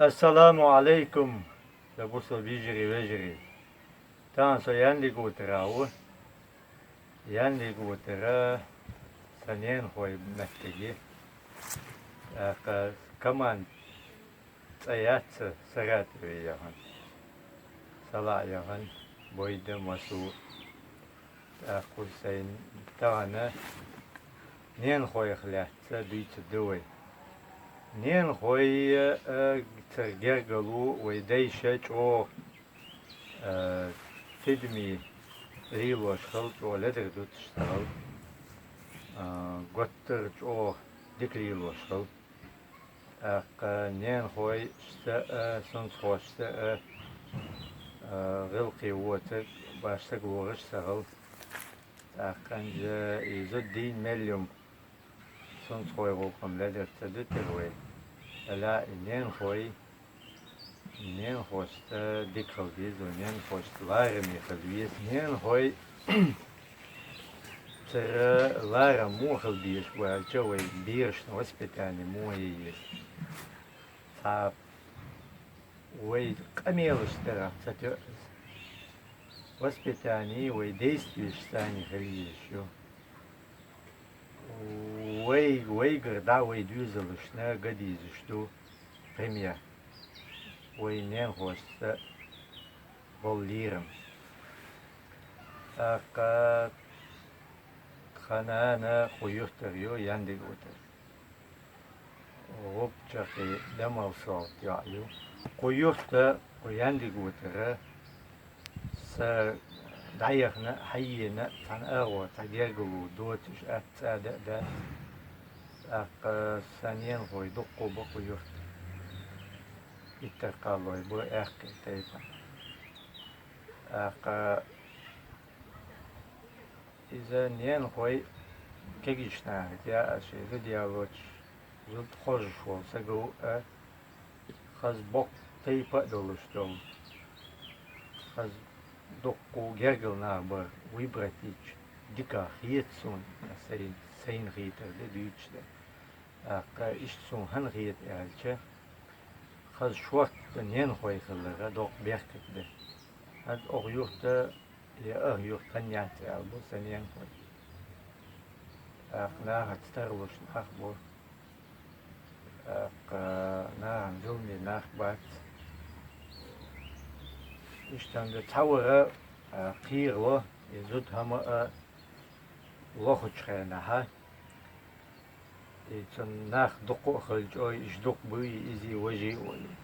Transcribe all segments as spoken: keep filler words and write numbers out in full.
Ассаламу Ӏалайкум, я бусалба йижарий, вежарий. Тахан со Яндиг-Утара ва. Яндиг-Утара са ненахой моттиг я. ТӀаккха команда цӀи яц са, Саратове яхаш. Салаъ яхаш, Бойда, Масу. ТӀаккха сайна тахан ненахойх лаьцна дуьйцур ду вай. Ненахой, э, цар гергарло вай дайша чӀогӀа, э, тидаме лелош хилла, чӀогӀа ледара дуташ ца хилла, э, готтара чӀогӀа дика лелош хилла. ТӀаккха ненахошца а, сунцахошца а, а, гӀиллакхе воцург башха саг лоруш ца хилла. ТӀаккха хӀанз из зуда дийна мел йола сунцахой гӀулакх-м ледара ца дитар вай. Ала и ненахой, ненахошца дика хила деза, ненахошца лараме хила веза. Ненахой цар ларам во хила безаш ва аьлча, вай берашна воспитание во е еза. Цхьа вай къамелаш дарах ца тоьа из. Воспитание вай действиешца хила езаш ю. Вай, вайгара дӀа вай доьзалашна ган дезаш ду пример. Вай ненахошца бола лерам. ТӀаккха тха нана кху юртара ю, Яндиг-Утара. ГӀуб-чаккхе Дамал-СолтӀа йоӀ ю. Кху юрта, кху Яндиг-Утара са дӀаяхана а, хьаена а цхьан агӀор цхьа гергарло доцуш атта цӀа дан а дац. ТӀаккха са ненахой дуккха ба кху юрта. Иттар кхаллой ба, аьккхий тайпан. ТӀаккха иза ненахой кегийча нахага яа, ший зуда ялоча, зуда хоржуш вола саг ва а, хаза боккха тайпа а долуш долу, хаза дуккха гергара нах бара, выбрать йича дика хета суна, сайна, сайна хетар де дуьйцуш де. ТӀаккха иштта суна хӀана хета аьлча, хаза шортта ненахой хилар доккха беркат да. ХӀанз оха юрта, я аха юрта хӀана яц аьлла бу сан ненахой. ТӀаккха нахаца тарлуш нах бу. ТӀаккха нахана зуламе нах бац. Иштта хӀанз цхьавар а кхерало, и зуда хӀума а лохучу хенахь, и цунна нах дукха а хилча, ой, иштта дукха буй, изий, важий а олий.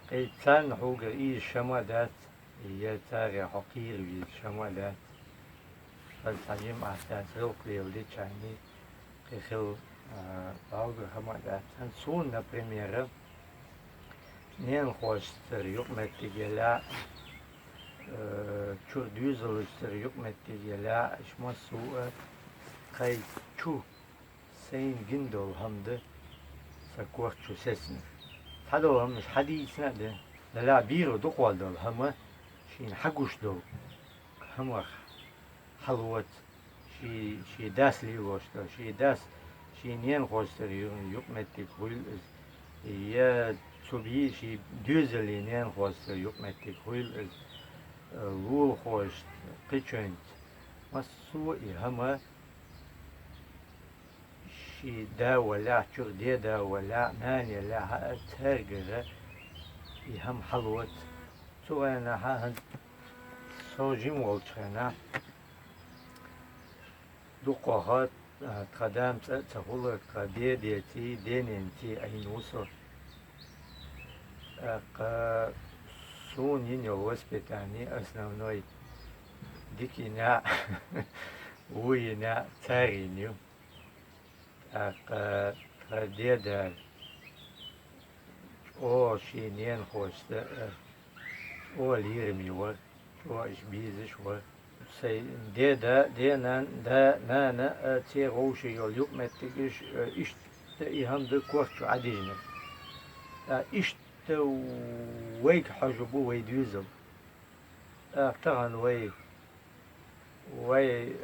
Кхин царна хьугара ийза шама а дац, я царех хьо кхера веза шама а дац. Аса цхьа жимма ахь цаьрца гӀиллакх леладича, кхин хила, а, бӀалгара хӀума а дац. ХӀанз суна, например, ненахошцара юкъаметтиг ялахь, э, чуьра доьзалшцара юкъаметтиг ялахь, аша массо а кхайчу сайна гина долу хӀума дан сан корта чу сецнарг. Цхьадолу хӀуманаш хьадийцина а дан, далахь бийр дукха долу хӀума шена хьагуш долу хӀумах хьалоца. Ши, ши дас лелош дар, ши дас, ши ненахошцара ю-, юкъаметтиг хуьлу иза. Я цу бий ши доьзале ненахошцара юкъаметтиг хуьлу иза. Лулахошца, кхечуьнца. Массо а и хӀума ши да валахь, чуьра деда валахь, нана ялахь, хӀаъ, цаьргара и хӀума хьалоца. Цу хенахь хӀанз со жима волчу хенахь, дукхахьа, а, тхан дама цӀа а ца хуьлура, тхан дедеций, дененций Ӏийна ву со. ТӀаккха суна йина йолу воспитание основной дика йина а, вон йина а цара йина ю. ТӀаккха тхан деда чӀогӀа шен ненахошца а чӀогӀа лераме вара, чӀогӀа уьш безаш вара. Сайн деда, денан, да, нана а, церан вовшийн йолу юкъаметтигаш, а, иштта и хӀума дан корта чу Ӏадижинарг. Ткъа иштта вайга хьожу бу вай доьзал. ТӀаккха тахана вай, вай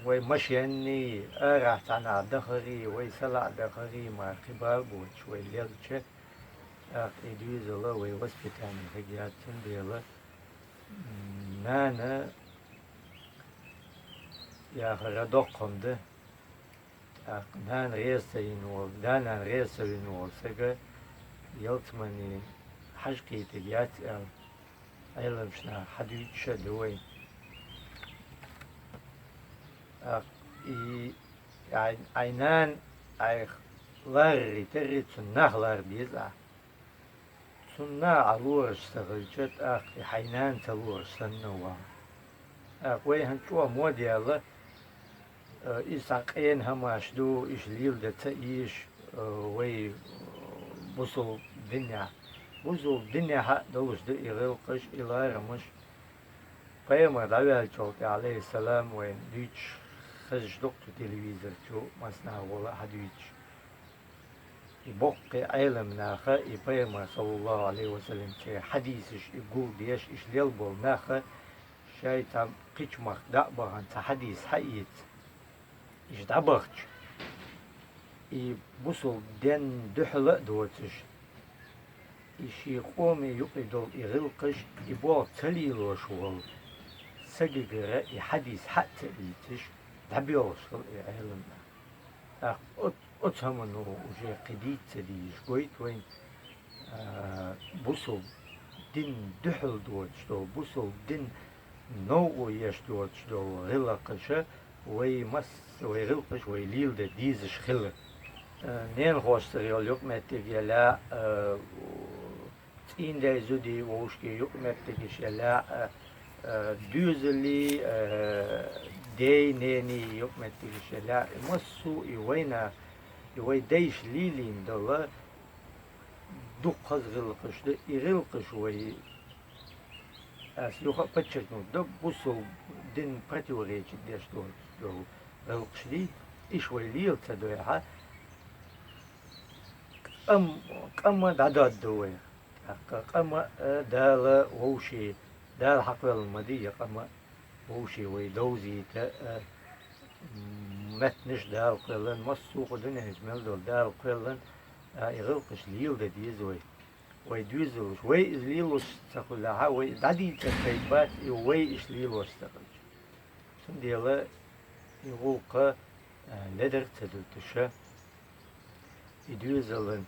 Вай машенний, арахь цхьанахь дахарий, вай салаӀа дахарий, мара кхин бала боцуш вай лелча, тӀаккха и доьзал вай воспитание хигаяц, цундела, м, нана яхар доккха хӀума да. ТӀаккха нана реза ца йина волу, да-нана реза ца вина волу сага ялсаманин хьажа кхетарг яц аьлла, Ӏеламнаха хьадуьйцуш а ду вай. ТӀаккха и, ай, ай нана, айхьа ларри, терри цунна нах лар беза ахь. Цунна нах Ӏа лоруш ца хилча, тӀаккха и хьайн нана ца лоруш санна ван. ТӀаккха вай хӀинца чӀогӀа мода яьлла, э, иза цхьа къена хӀамаш ду, иша леладан ца ийша, э, вай, э, бусул динехь. Бусул динехь а долуш ду и гӀиллакхаш, и ларамаш. Пайхамар дӀаваьллачул тӀаьхьа, Ӏалайхиссалам, вайна дуьйцуш хезаш ду-кх цу телевизор чу, массанхьа волу а хьадуьйцуш. И боккхий Ӏеламнаха и Пайхамар, саллаллаху Ӏалайхи ва саллам, церан хьадисаш и гулдеш, иша лелла болу наха шайн цхьа кхечу махка дӀа а бахана цхьа хьадис хьаэца, иша дӀабахча, и бусул ден дуьхьал а доцуш, и шен къоме юкъе долу и гӀиллакхаш, и болх ца лелош волу сагагара и хьадис хьа а ца ийцаш, дӀабоьлхуш хилла и Ӏеламнах. ТӀаккха оц-, оцу хӀумано уже кхин дийца ца дезаш гойту вайна, а, бусул дин дуьхьал доцуш долу, бусул дин новкъо еш доцуш долу гӀиллакхаша вай масса, вай гӀиллакхаш вай леладан дезаш хилар. А, ненахошцара йолу юкъаметтиг я лаьа, а, цӀийнан дай-зудий вовшашкахь юкъаметтигаш я лаьа, а, а, доьзалий, а, дей-нений юкъаметтигаш я лаьа, и массо а и вайна, и вай дайша лелийна долу дукха хаза гӀиллакхаш ду, и гӀиллакхаш вай, ас юха а подчеркнуть до, бусул дин противоречить деш долу, долу гӀиллакхаш ду, иша вай лела ца дойхьа, къам-, къам а дӀадодду вай. ТӀаккха къам а, э, Дала вовшийн, Дала хьакхоьллина ма ду я къам а, вовшийн вай довзийта, э, м, меттанаш Дала кхоьллина, массо а кху дуьнен чу мел долу Дала кхоьллина, а, и гӀиллакхаш леладан деза вай. Вай доьзалш, вай иза лелош ца хилахь, вай дӀадийцар пайда бац, и вай иша лелош ца хилча. Цундела и гӀуллакх, а, ледар ца дуьтуша, и доьзалан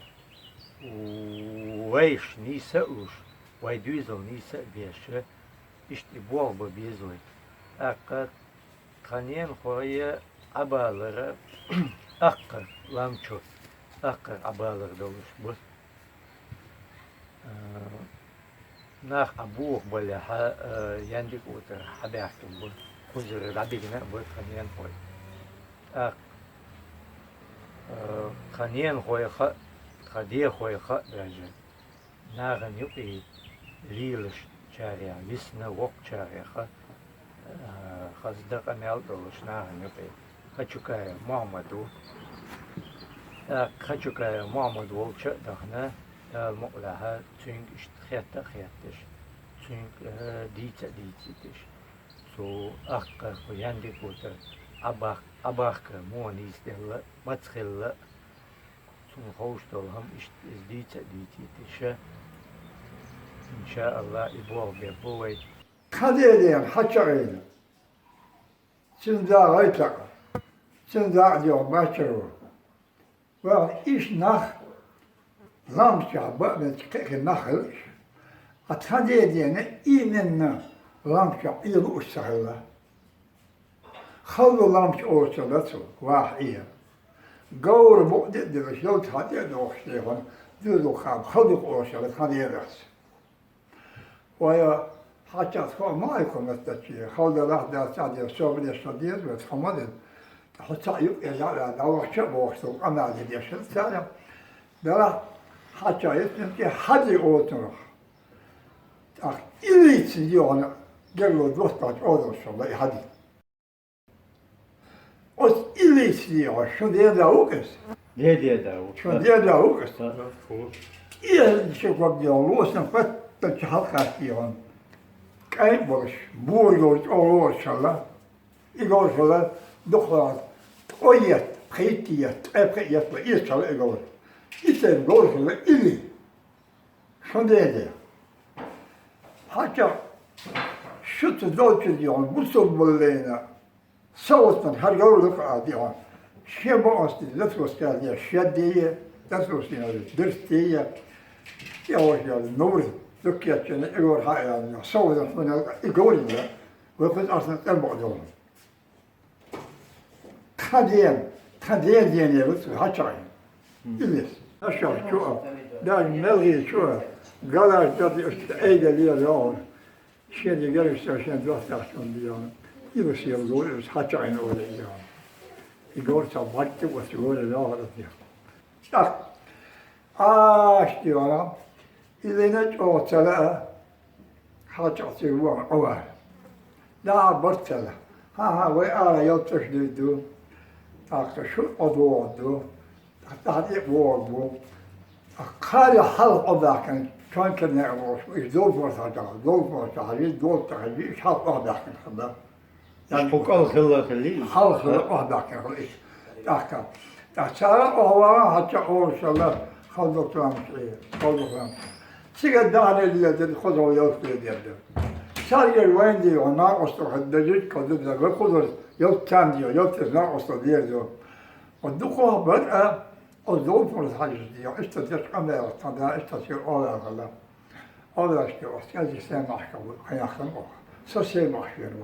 вайша нийса а луш, вай доьзал нийса а беша, иштта и болх бан беза вай. ТӀаккха тхан ненахой Ӏабалара аккхар, лам чу аккхар Ӏабалар долуш бу. А, нах Ӏабохабалехьа, а, Яндик-Утара хьабаьхкина бу, кхузара дӀабигина а бу тхан ненахой. ТӀаккха, а, тхан ненахойх а, тхан дехойх а даже нахана юкъе лелаш чарех, висна воккхачарех а, а, хаза дан къамел а долуш нахана юкъе Хачукаев Мохьмад ву. ТӀаккха Хачукаев Мохьмад волчу а дахана, Дала мукъалахь, цуьнга иштта хетта а хетташ, цуьнга, э, дийца а дийцийташ, цу аккхар, кху Яндик-Утара Ӏабах-, Ӏабахкар муха нийсделла, маца хилла, цунна ховш долу хӀума иштта иза дийца а дийцийташ, иншааллахӀ, и болх беш бу вай. Тхан дедена хьача а гӀайна, цуьнан да гӀайта а, цуьнан дакъа доьхна баччар ву. Ваьхна иша нах, лампа чохь бан а бетташ кхин а нах хилла иша. Ткъа тхан дедена именно лампа чохь Ӏе лууш ца хилла. Хала лампа чу олуш ца лаьа цо, ваха Ӏе. Говра букъ де а делаш, ялта хьан тӀе а дохуш дехана, дуьзалхо хала дукха олуш ца лаьа тхан дедас. Вай, хьаьччахь тхо а ма айхо меттаче, хала далахь а, дац а деза, собаре ша деза вай, тхо ма деза. Ткъа хьо цхьаъ юкъе дӀа а ваьлла, дӀавахча а бохуш долу къамел деш хилла цара. Далахь, хьаьччахь йицнарг тӀе хьаде оцунах. ТӀаккха и лийцина йогӀана герло доттагӀчу Ӏодалшалла и хьаде. Оцу и лийцина йогӀу, шун деда ву-кх иза? Де, деда ву. Шун деда ву-кх иза? Да, ву. И хьаьдда шу гог йогӀу, лоьсна паттанчу хьалкхаьчна йогӀу. КӀайн а болуш, бора йолу чӀогӀа лоруш хилла. И лоруш хилла, Духлас, ткъо етт, пхийтта етт, ткъе пхиъ етт ва, ийс хила и говр. И сай говр хила или. Шун деде. Хьача, шу цу долчу дегӀан бусалба валлайна, со оццан хӀара говр ду-кх а дегӀан. Шен бакъонца деза, латвос кхел деза, шед деза, латвос деза, дирс деза, тӀе вожа яла, нур, дуккхетчина и говр хьа а яла, со вазан хьуна и говр ила, вай кхуза арсана цӀен бакъ долу. Тхан ден, тхан ден ден яра цу хьачаъ. Илис. Ашар чу а, даже мелхи чу а, галаш дати уьш айда лела логӀун. Шен дигара уьш шен достахь чун дигара. Илис яла лур, илис хьачаъ ин ола дигара. И гор ца баккхи ва ца гора логӀа дигара. ТӀаккха Аш дигара. Илина чӀогӀа ца лаа, хьачаъ цига вахана Ӏовара. ДӀа а барт ца лаа. ХӀан-хӀа, вай ара ялташ дийр ду, тӀаккха шу ӀодогӀур ду, тӀаккха тӀаьхьа тӀе а богӀур бу. Кхаре хьалха Ӏобаьхкина, чонкерне а волуш, иза долчу хьажа, долчу хьажа, иза долчу хьажа, иза хьалха Ӏобаьхкина хилла. Иштта кху кӀал хилла хилли? Хьалха хилла, охьабаьккхина хилла иштта. ТӀаккха. ТӀаккха цара охьавахана хьача олушалла, халдо томаш Ӏе, халдо томаш. Цига дахьаре лелдира, кхузара ялта лелдира. Царгара вайн дийгӀо, накъостал хӀара дажит, кхузара дажит, кхузара ялта царна дийгӀо, ялта накъостал дера дийгӀо. Ва дукха бара, а, оцу долчу хьажа дийгӀо, иштта деш къамел, тхан да, иштта сир олар хилла. Олар аьшка оцу кӀезиг Семахка ву, кхайкхина оха. Со Семахка вена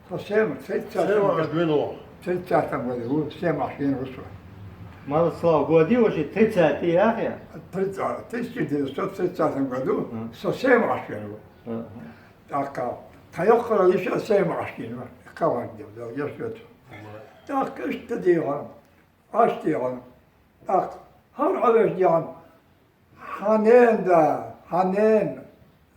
ву. Со Сема, тридцатом Семахка году. Вена ву. Тридцатом году ву, Семахка вена ву со. Мало слава году, вообще тридцатый, ах я? Тридцать, тысяча девятьсот тридцатом году Мгм. Со Семахка вена ву. Мгм. ТӀаккха, тхан йоккхара йиша Семахка вена ву. Кавардев, да, я что это. Мгм. ТӀаккха иштта дийгӀа. Аш дегӀана. ТӀаккха хӀара Ӏовеш дегӀана. Хьанен да, хьанен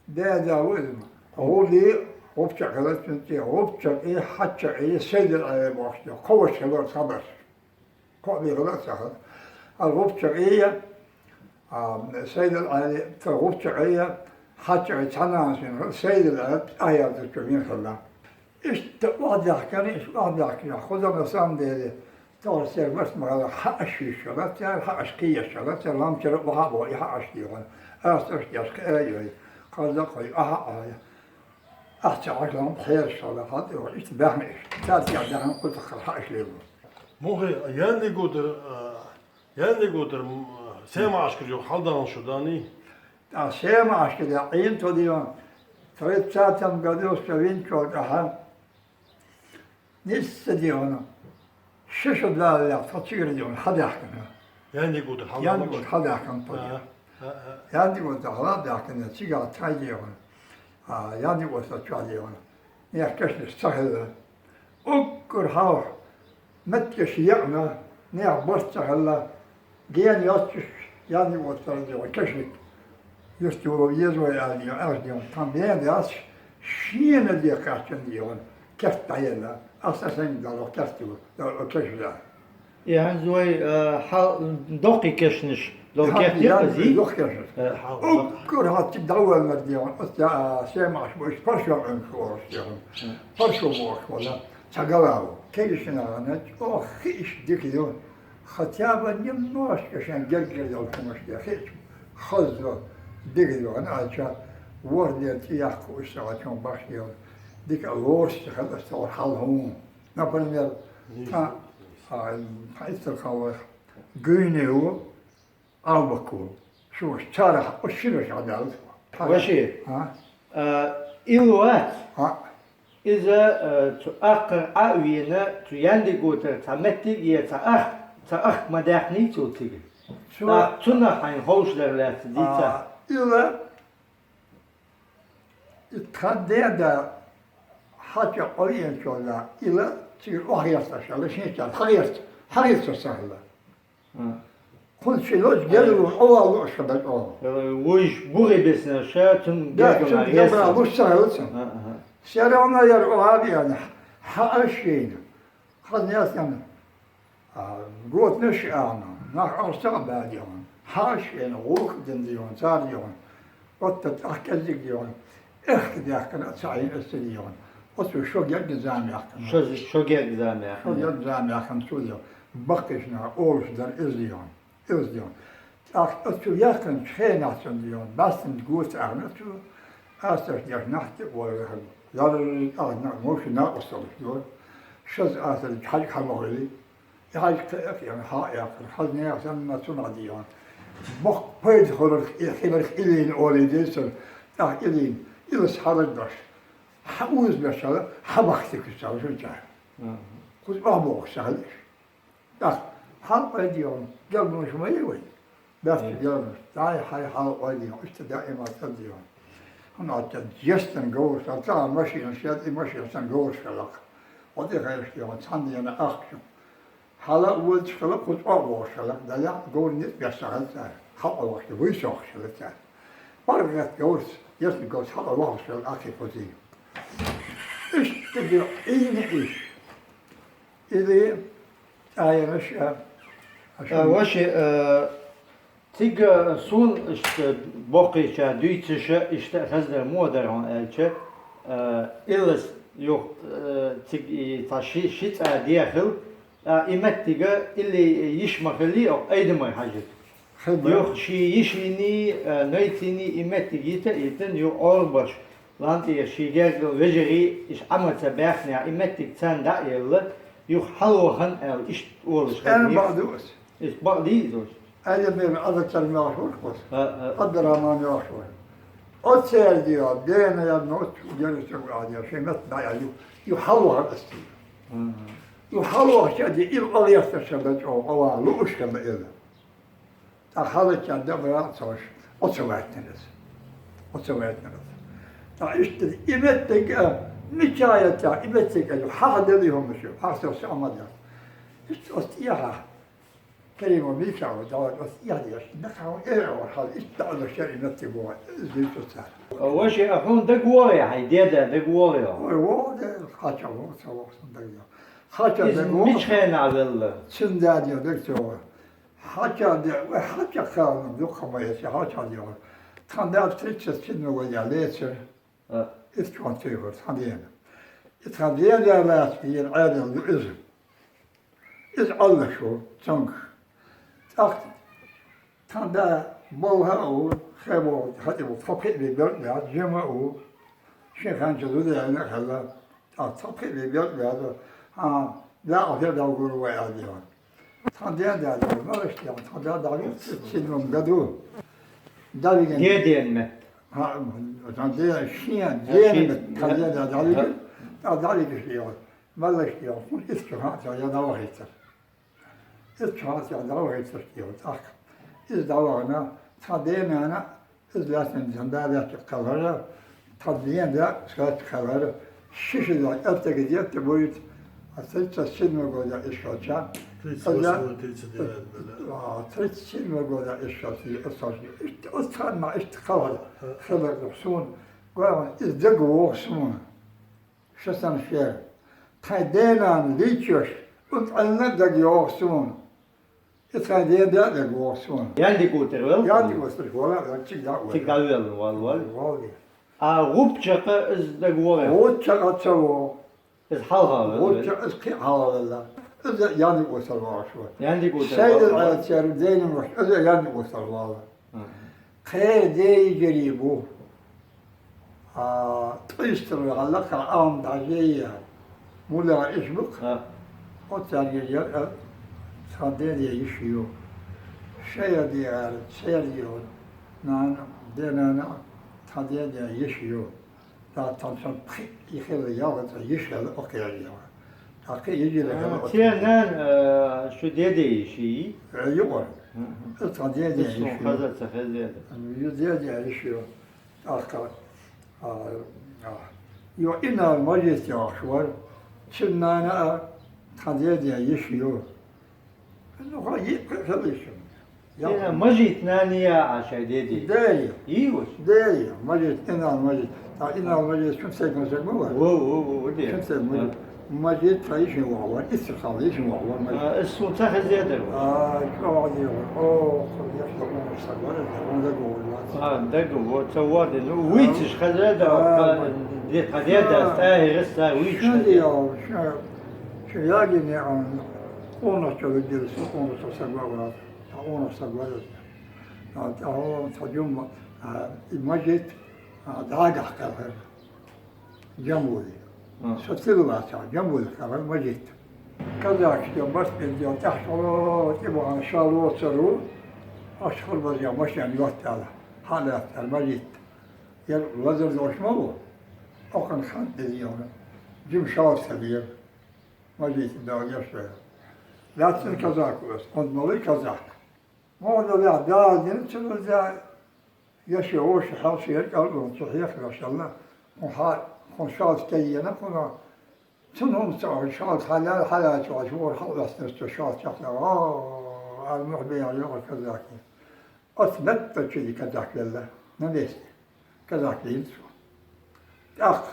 деда ву иза. ГӀули гӀупча хилар цуьнан цӀе. ГӀупча и, хьача и, Сайдал Ӏели бохуш дегӀана. Кхо ваша хилар цхьабарш. Кхо а бегӀала а ца хилар. ХӀара гӀупча и я, а, Сайдал Ӏели, ца гӀупча и я, хьача и цхьа нанас вина хилла, Сайдал Ӏели, ахьа яздачу вина хилла. Иштта охьадаьхкина, иштта охьадаьхкина, кхуза на самом деле, тохара церан барт ма хилла, хьааш йиш йолу, церан хьааш кхиеш йолу, церан ламчара охьа а боху, и хьааш дийгӀана. Аса тӀаш деш кхиа а йой, кхуза а кхой, охьа а охьа. Ахьа ца Ӏаш лам пхьераш хилла, хьан тӀе вахана, иштта баьхна иштта. Цара цигахь даьхна кхузахь хьааш лело. Мухи, Янди Гутар, а, Янди Гутар, м, Сема Ӏашкара юха хьалдахана шу, дани? ТӀаккха Сема Ӏашкара Ӏийна тхо дийгӀана, тридцатом году со винчул тӀаьхьа нисса дийгӀана. Ши шу далаллехь тхо цигара дийгӀана хьадаьхкина. Янди Гутар хьалдахана? Янди Гутар хьадаьхкина тхо. А, а, а. Янди Гутар хьадаьхкина, цигахь тхай дийгӀана. А, Янди Гутар чохь дийгӀана. Нехан кешнаш ца хилла. Уггар хьалха меттигаш екъна, нехан барт ца хилла, гена йоццуш, Янди Гутара дийгӀана кешниг. Юьртахула веза вай аьлла дийгӀана, аьлла дийгӀана. Тхан бен дац, шена де кхаьчна дийгӀана, керт дӀаелла. Аса сайн дало керт ю, дало кешниг. И хӀинца вай, а, хьал-, доккхий кешнаш, доккхий Хьан кешнаш, ян зи? Доккхий кешнаш. Э, хьал-, Уггар хьалчиг дӀавоьллинарг дийгӀана, оцу, а, Сема Ӏаш бу, иштта паршо Ӏуьнуш волуш дийгӀана. Э. Паршо бохуш волу, цхьа гала ву. Кегийчу нахана чӀогӀа хиъаш дика ю. Хотя бы немножко шайн гергара йолчу хӀуманаш де хиъча, хаззо дика ю, хӀана аьлча, ворхӀ ден цӀе яккха уьш ца хьачун баш дийгӀана. Дика а лоруш ца хилла, аса тхо хьал хӀума. Например, тхан, а, тхан Истархан вайх Гуьйне ву, Албако ву. Шу ваша царах оцу шинарш хьадаьлла. Ваши, А? а, Илвац. А? Иза, а, цу аккхар Ӏа а вийна, цу Янди Гутара цхьа меттиг а, цхьа ах-, цхьа ахка ма даьккхинийца цигара. Цу ТӀаккха цунах хьайна ховшалара лаьцна дийца. А, Ила И тхан деда хьача къовеанчул а, ила цигара охьагӀерташ аьлла, шен чарна хьагӀерта, хьагӀерташ ца хилла. Мгм. Кхунна ши лоза герга ву, Ӏовалла лууш хилла чӀогӀа. Э, вуьш бухе бисина ша, цунна Да, гергара цунна гергара герга луш ца хилла цунна. А, аха. Всё равно яра охьа а веана, хьааш йийна. Хазна яцана, а, готанаш а яхана, нах Ӏалашца а баьлла яхана, хьааш а йина, гӀуллакх а дина яхана, цара яхана, оттта тӀаккха кӀеззиг яхана, эхка даьккхина а ца Ӏийна аса яхана. Оцу шо герга зама яьккхина. Шо, шо герга зама яьккхина. Шо герга зама яьккхина цо, йо. Баккхийча наха олуш дара иза, йо. Иза, йо. ТӀаккха оцу яьккхинчу хенахь цунна, йо, баьстина гоца аьлла цо, астарш деш нах тӀе а вара, ларрий аьлла, вовшийн накъосталлаш дора. Шозза астарш хьажа хьан ма хуьлий. И хьажа кхаъ а кхиъна, хьа а яьккхина, хьажа нехан санна цунах дийна. Боккха пайда хиларх, хиларх иллина олий деза цунна, тӀаккха иллина, илас хьалар дош. Хьан уза беш хьала, хьан бахка куьцал шун чара. Кхуза охьабохуш хьала иш. ТӀаккха хьалкъой дийна, гелнаш ма ю вай. Баьхча гелнаш. Дай хьай хьалкъой дийна, иштта даима ца дийна. ХӀунда аьлча, естан говраш, ца машина шед, и машина сан говраш хиларх. Оцу тӀе хайшка йогӀу, цхьана дена ахча. Хьала а воьдуш хила, кхуза а вогӀуш хила, дале а говр ницкъ беш ца хила цара. Хьала а вахча, вуй сохуш хила цара. ПаргӀат говраш, естан говраш хьала а вахуш хила, ахча кхузий. Иштта де Ӏийна иш. Или тӀаьхьенаш а, а, шуна. Ваши, э, цига суна иштта боккхийча дуьйцуша, иштта а хаздар муха дара хьуна аьлча, э, иллас юха, э, цига и цхьа ши, ши цӀа дехила, а, и меттига илли йиш ма хилли, оха айдамай хьажа. Хилла. Юха ши йишийний, э, найцийний и меттиг йита а йитина, юха Ӏорбаш, лан тӀера ши гергал вежарий, иш Ӏама ца баьхнехь, и меттиг царна дӀа а елла, юха хьалавахана аьлла, иштта олуш хаза. Эн бакъ ду ас. Иш бакъ дий иза? Ай, я бер, Ӏаза царна ваьлла вара кхуза. А, а. Абдурахман ваьлла вара. Оццердига, дена я, но, герга ца гуьгӀа дела, шайн метта дӀа а ю, ю хьалавахана ас. Мгм. Ю хьалавахча а де, ил къалаьхтарша бечӀо, къаван лууш хилла ила. ТӀаккха хьалачча дабара а ца ош, оцу ваьттина иза. Оцу ваьттина иза. ТӀаккха иштта и меттиг а, мича яцахь, и меттиг а, хьаха делла хӀума шу, хьаха со ша ма дац. Иштта оцу тӀехьа, Керима мича ву, давай оцу тӀехьа деш, нахана э а вара хьал, иштта Ӏадаш шаьра и меттиг бу, иза дуьйцу цара. Ваши, а хьуна дагавогӀий хьайн деда, дагавогӀий? Ой, вогӀу де, хьача вогӀу, ца вогӀу сан дагавогӀу. Хьача дагавогӀу. Иза мича хенахь велла? Цуьнан дада дага ца вогӀу. Хьача де, вай хьача кхална дукха ма эци, хьача де вара. Тхан дада тридцать седьмой годехь лецира. А. Итт шо ца йохура, тхан дена. И тхан дена лаьцна дийна Ӏедал ду иза. Иза Ӏаллаш ву, цуьнгахь. ТӀаккха тхан да балха а ву, хе боху, хатӀе бу, тхан пхиъ бен белкъ баьлла, жима а ву. Шен ханча зуда яьлла а хилла. ТӀаккха тхан пхиъ бен белкъ баьлла, хьан, дакъа хир дӀагур вай аьлла. Тхан ден да дара, малаш тӀехь, тхан да дара, синван гаду. Давиген. Деден метта. Ха, тхан ден, шен, ден метта, тхан ден да дара. Та дара иш йо. Малаш тӀехь, хӀун итт шо хьан ца я дӀавахийтар. Итт шо хьан ца я дӀавахийтар тӀехь, тӀаккха. Иза дӀавахана, тхан ден нана, иза лаьцна сан да лаьцна кхалхара, тхан ден да, схаьча кхалхара, ши ши да, эртега детта буйт, а тридцать седьмой года иш хьоча. Тридцать восьмой, тридцать девятый, да. А, тридцать седьмой года иш хьоча, иш хьоча. Ишт, оцхьан ма ишт кхалхара, хилар суна, гуаман, иза дага вогӀу суна. Ша сан шер. Тхайн денан лийчош, оцу Ӏеллина дага йогӀу суна. И тхайн ден да дага вогӀу суна. Яндик утар вел? Яндик утар вала, чиг да вел. Чиг да вел, вал, вал. Вал. А гӀуп чакъа из дага вогӀу? ГӀуп чакъа ца вогӀу. Из хьалха вел? ГӀуп чакъа из кхин хьалха велла. Из яндик утар вогӀуш ву. Яндик утар. Сайдал вал, вал. Ӏелцер денан ваш, из яндик утар вала. Мгм. Кхера де йижарий бу. А, ткъистал вегӀалла, кхара Ӏалам дӀажийя. Мула иш бу-кх? А. Оццарга яр, а, цхьа деде йиш ю. Шая де ара, церга йо. Нана, де нана, цхьа деде йиш ю. Та там сан пхи, и хила ялгӀа цӀа йиш яла окхерга яла. Та кхи йижира хила. А, окхерга. Церан нана, а, шу деде йиш йий? Э, юкъара. Мгм. Цхьа деде йиш ю. Хаза ца хезеда. Ю деде йиш ю. ТӀаккха, а, а, йо, Инал Мажит йохуш вара, цуьнан нана а тхан деде йиш ю. Ну, ха, йи-, хи-, хила йиш ю. Инал Мажит нана я а шайн деде? Деде. Йий уж? Деде, Мажит, Инал Мажит. А, Инал Мажит, шун сег ма сег ма вара? Во, во, во, во, де. Шун сег ма. А. Мажит тхан йишин ваха вара, исс хала йишин ваха вара Мажит. А, ас суна ца хезедар вара. А, чӀогӀа дийгӀа. О, яхь документ са вара, дагон дагон вара. А, дагон, вот, ца вара, ну, вуйцуш хезедар, а, а, Де, тха деда, стӀа, хӀирас, ца вуьйцуш Шун хаза. Дел, шун, шун ягийна, ам, къонахчалла дилла, со къонахчалла саг ваьлла, тха къонах саг ваьлла. А, тӀехьа цхьа жума, а, и Мажит, а, дӀагахь кхелхира. Жамули. А. Со тилла вацахь, Жамули кхелхира Мажит. Казакаш дел, барт бен дел, тӀехь шо, тӀе бахана шал воцар ву, аш хурбаза машен йоттала, хьалаьттара Мажит. Яр лазар долуш ма ву. Окхана хан дезийна. Жима шал ца бера. Мажита дагӀа яш вара. Лаьцна казак ву аса, онда малий казак. Мо валлахӀи, Дала дина ца ваза, я ши вовши хьал ши яр кӀалдон цу хьехарашалла, хьун хьа-, хьун шалц кайена хьуна, цунна хӀума ца охьа, шалц хьалаьлла, хьалаьлла чохь, хьуна хьалъоьстина цу шалц чохь, а, ала мухь бен йогӀу казаки. Оцу меттачу и казак велла, на месте. Казак вийна цо. ТӀаккха,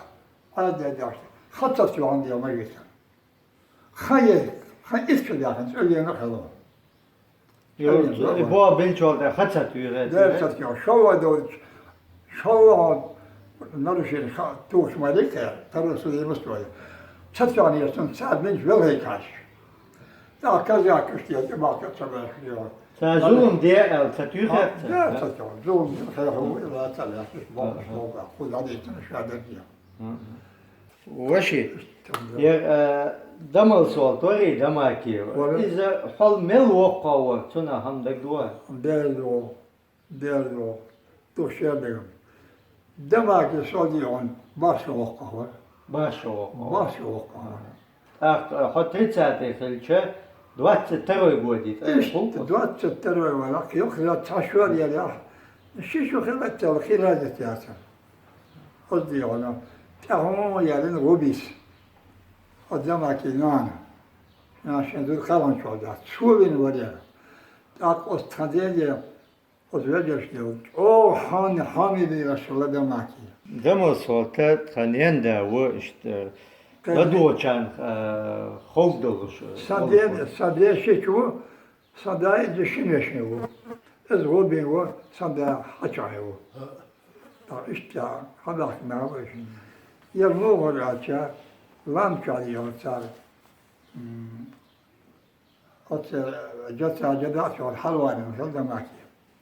Ӏадда дашта, хьан ца тоьхна дела ма витар. Хан е, хан исс чу даьхна, цӀа вена хало. Йо, цӀа вена, и бо бинчул тӀе ха ца туьйхира. Дера ца туьйхира. Шолла долчу, шолла нарушение ха-, тухуш ма дика, таро судимость вай. Ца тоьхна еш, цунна ца бинчу велхай каш. ТӀаккха казакаш тӀе, тӀе бахка ца беш, йо. Ца зулам де аьлла, ца туьйхира ца? Да, ца тоьхна. Зулам де, хай хӀу, ла ца лаьцна, бохуш, бохуш, кху дӀадийцина ша дерг. Ваши, я, э, Дамал сол тори Дамаки. Вара. Иза хьол мел воккхо вара, цунах хӀама дагадогӀий? Дердо, дердо. Ту шер дагам. Дамаки сол дийхьун, баш воккхо вара. Баш воккхо вара. Баш воккхо вара. ТӀаккха, э, хьо тридцатый хилча, двадцать второй годий тӀе. Иштта, двадцать второй вара, кхин юха цхьа шо яра, ши шо хилла цал, хи разница яцара. Оцу дегӀана тӀаьхьо ялина гӀубис. Оцу Дамаки нана. Нана шен зуда кхаьллинчохь дац. Цо вина вара яра. ТӀаккха оцу тхан деде, оцу вежаршна делла. ЧӀогӀа хьан-, хьанийна йолуш вара Дамаки. Дамал сол тхан ненда ву иштта, кхин ладогӀачарна, а, ховш долуш, сан ден, сан ден шича ву, сан да иза шина вешин ву. Иза гӀо бен ву, сан да хьачахье ву. ТӀаккха иштта хьабаьхкина нах бу шина. Яра муха вара аьлча, лам чохь яра цара. М, оцу жа ца жа дац вара хьалаварина хила Дамаки.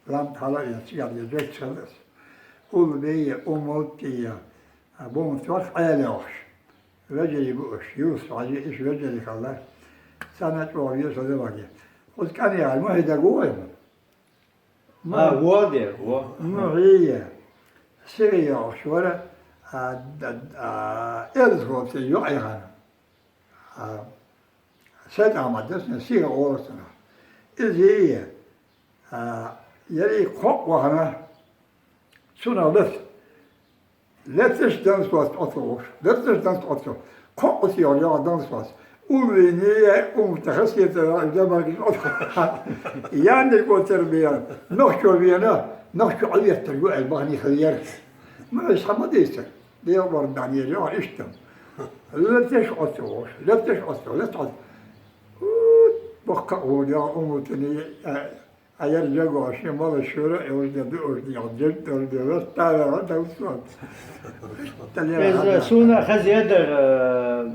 Лам тӀе хьала а веана, цигахь я жа ца хила аса. Уллубей, Уммултий, а, бу ма торх Ӏела йохуш. Вежарий бу уьш, Юсуп-Хьаьжи, иша вежарий хилла. Царна чӀогӀа веза хила ваге. Оцу кӀант яра, Мухьи дага ву вайна? А, во де, во. Мухьи. Сири йохуш вара, а, д-, а, Элза хӀоций йоӀ яхана. А, СайтӀа-Ахьмад дацна, Сири олу цунах. Иза, а, яра кхоъ вахана, цунах лаьцна. Лаьцнаш данза хӀотту оцу вовш. Лаьцнаш данза хӀотту. Кхоъ оцу йогӀу йогӀу данза хӀотту. Уллийне я умта хасета Дамаки оцу. Яндерг оцара бен. Нохчо вена, нохчо Ӏоеттар ю аьлла бахьане хила яра. Ма вай схьа ма дийцара. ДегӀ бара дан ера йогӀу иштта. Лаьцнаш оцу вовш. Лаьцнаш оцу. Лаьцна оцу. Баккха а вон йогӀу умтане, а, Ӏа яра жагош, шен мала шура, и уж де дуьуш де, жаг дор де, вес тара, дан соц. Иза суна хаза ядар, э,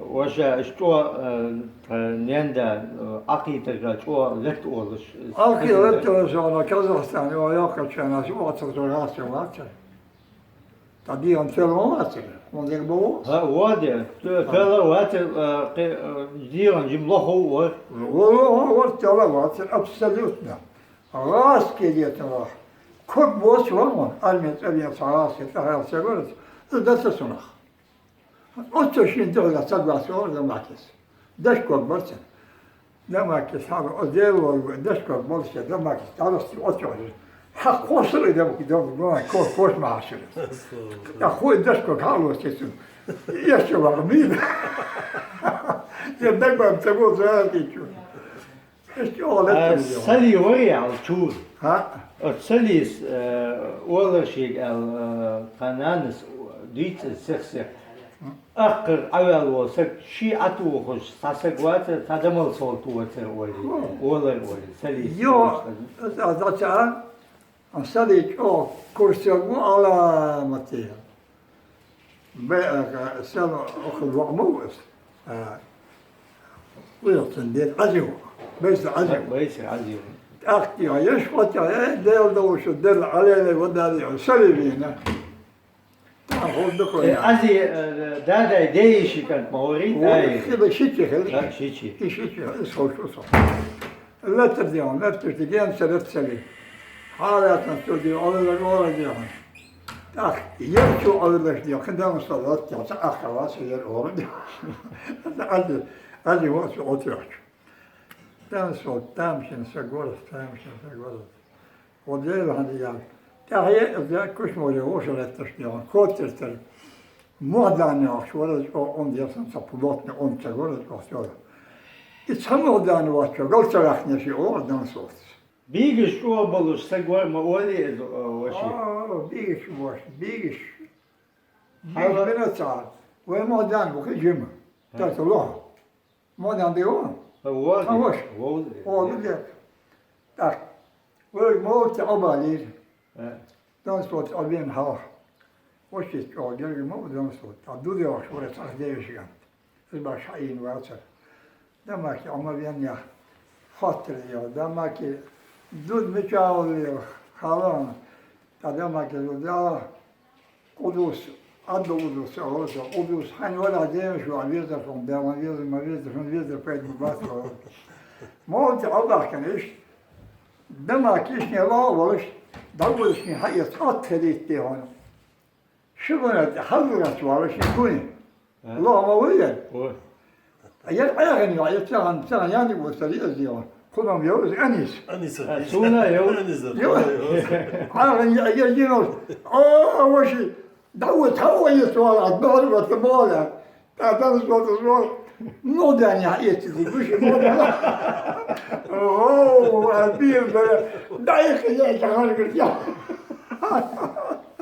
ваша, иш чӀо, э, тха ненда, э, Ӏакхийтарга чӀо летта олуш. Ӏакхи летта олуш, вана Казахстане, ван йоккхачу хенахь, шу оццул чӀогӀа гӀазкхи вацара. Ткъа дийна тела ма вацара, хьуна дерг боху? ХӀа, вон де, те-, тела вацара, а, кхе-, а, дийна жима лоху вара. Лоху вара, тела вацара, абсолютно. ГӀазкхи дета ваха. Ког боцу вара вон, армия цӀа вен цхьа гӀазкхи тӀехьа ца вара, иза даца цунах. Оццо шен дуьхьал ца гӀазкхи вара Дамакис. Дашког бара цара. Дамаки схьа, о, Дела волу, дашког болуш, Дамаки старости оццо хьажа. Хьан кхошур и Дамаки, Дамаки, Дамаки, кхо-, кхош ма хьашура. ТӀаккха хӀу и дашког хьан лоцу цунна? Эшча ваха мийна. Я дагбам ца го, ца хьалкичу. Эшча ола. А, Сали вари ал чур. ХӀа? Оцу Салис, э, олар шега аьлла, э, тхан нанас дуьйцу сех-сех. Аккхар Ӏаваьлла волу саг ший Ӏатухуш цхьа саг вацара, цхьа Дамал сол ту вацара олий, олар олий, Салис. Йо, аса, аса, аса, а Сали чӀогӀа курсаг ву Ӏаламате. Бе, а, сел охур ваъ мов ас. А, уйла цун дед Ӏазив. Бейса Ӏазив. Бейса Ӏазив. ТӀаккха я еш вата, э, дел да ушу, дел алеле вадали, сали вина. Та хол да Э, кой. Ӏази, э, дадай дейиши кан маури, О, дай. Хиба шичи хел. Да, шичи. И шичи, и сол шу сол. Латр дион, латр дион, сарат сали. Халатан студио, алла гора дион. Так, я чу алла дион, хиндан салат, я ахава, я ора дион. Али, али вот ответ. Там сол, там шин са город, там шин са город. Вот я его хадиян. Тахе, я куш море, ошалетташ дион, коттертер. Мугьдани ахш, вараз о, он диасан са плотный, он са город, охсёр. И са мугьдани вачо, гал сарахне ши о, дан сот. Бигиш чӀобалуш са гор ма оли эз, о, ваши. А, бигиш ваш, бигиш. Бигиш Ала- бина цар. Вай мугьдан бу хи жима. Ха. Та са лоха. Мугьдан бе о? Ха, вот. Ха, ваш. Вот. О, бу де. Так. Вай мугьти обалир. Ха. Дан сот обен хала. Ваш чис чӀо, герги ма дан сот. Та ду де ваш, вара цах девиш ган. Из баш хаин вацар. Дамаки ама вен я. Хатр я. Дамаки дуд мичаул я. Халан. Та дамаки дуд я. Къудус, адда Къудус, Аллах, Къудус, хьан вала дем шу, веза фон, дама веза, ма веза фон, веза файд ма бас ва. Мовти Аллах каниш, дама кишне ва валаш, давлашни хаяс ат хадит те хон. Шибана хазрат валаш куни. Ха? Лома вуя. О. Аяр аягъан ва, аяр цагъан, цагъан яни ва сари азио. Кунам яуз анис. Анис. Ха, суна яу. Анис. Яу. Аягъан я, я, я, о, ваши. Давут хава я суал, адбар ва тамала. Та дан суал, суал. Ну да не, если ты будешь, ну да. О, а бил, да. Да, я, я, я, я.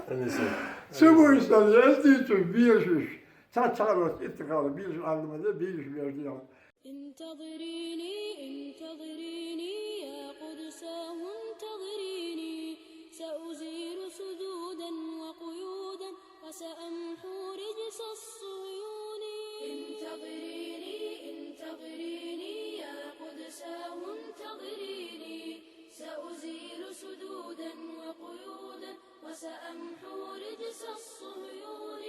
Анис. Субуй сан, я здесь, бил, Ца-, царос иттихъал бириш гӀялимаде бириш веждиям. انتظريني، انتظريني يا قدساه، انتظريني، سأزيل سدودا وقيودا، وسأمحو رجس الصهيون. انتظريني، انتظريني يا قدساه، انتظريني، سأزيل سدودا وقيودا، وسأمحو رجس الصهيون.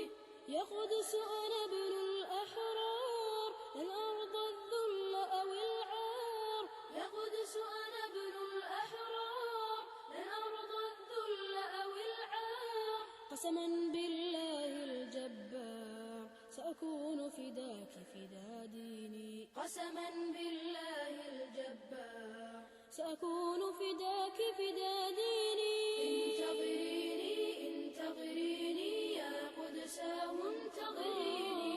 يا قدس أنا ابن الأحرار، لن أرضى الذل أو العار. يا قدس أنا ابن الأحرار، لن أرضى الذل أو العار. قسما بالله الجبار، سأكون فداك فدا ديني. قسما بالله الجبار، سأكون فداك فدا ديني. انتظريني، انتظريني يا قدساه، انتظريني.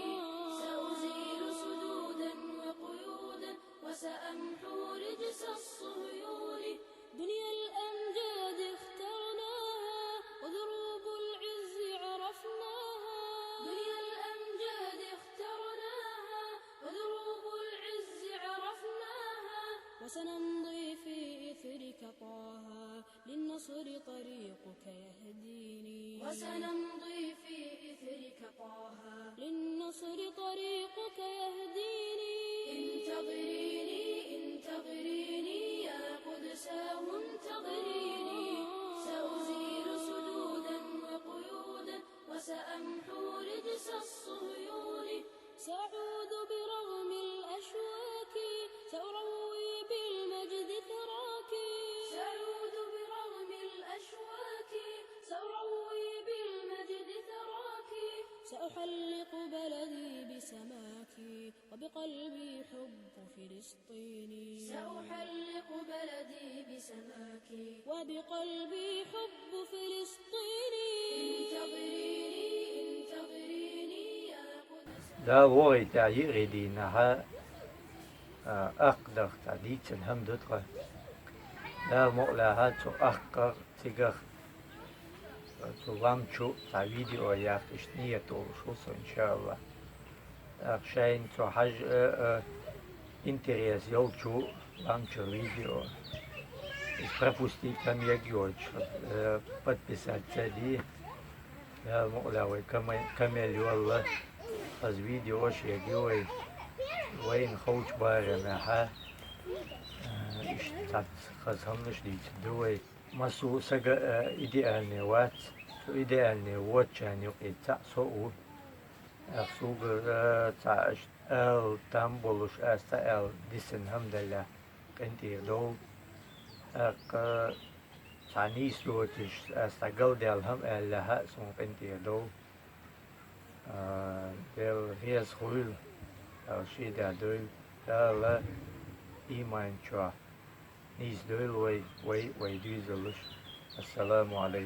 سأزيل سدودا وقيودا، وسأمحو رجس الصهيون. دنيا الأمجاد اخترناها، ودروب العز عرفناها. دنيا الأمجاد اخترناها، ودروب العز عرفناها. وسنمضي في إثرك طه، للنصر طريقك يهديني. وسنمضي في إثرك طه، للنصر طريقك يهديني. انتظريني، انتظريني يا قدساه، انتظريني. سأزيل سدودا وقيودا، وسأمحو رجس الصهيون. سأعود برغم الأشواك، سأروي بالمجد ثراك. سأعود برغم الأشواك، سأروي بالمجد ثراك. سأحلق بلدي بسماك، وبقلبي حب فلسطيني. سأحلق بلدي بسماك، وبقلبي حب فلسطيني. انتظريني، انتظريني يا قدس. Дала вогӀийта йиъ гӀи дийнахьа, а, аккха дахта дийцина хӀама ду тхо. Дала мукъалахьа цу аккхар цигах, а, цу лам чу цхьа видео яккха иштта ният долуш ву со, иншааллахӀ. ТӀаккха шайна цу хьажа, а, а, интерес йолчу лам чу видео. Иза пропустить хӀама егайойтуш, а, подписаться де. Дала мукъ лахь вай кама-, камел йолла. Хаза видео шег ю вай. Вайна ховчу барамехьа, а, иштта цхьацца хаза хӀуманаш дийцар ду вай. Массо а сага, а, идеальный вац. Со идеальный воцучарна юкъе цхьаъ со а ву. Эх, сугара цхьа аша ала там болуш, ас цхьа аьлла дисина хӀама деллехь, къинтӀера довла. ТӀаккха цхьа нийса доцуш, ас цхьа галдаьлла хӀама аьллехь а, суна къинтӀера довла. А, Дела реза хуьйла, Дала шен дуьхьа дойла, Дала иман чохь нийса дойла вай, вай, вай дуьйзаллаш. Ассаламу Ӏалайкум.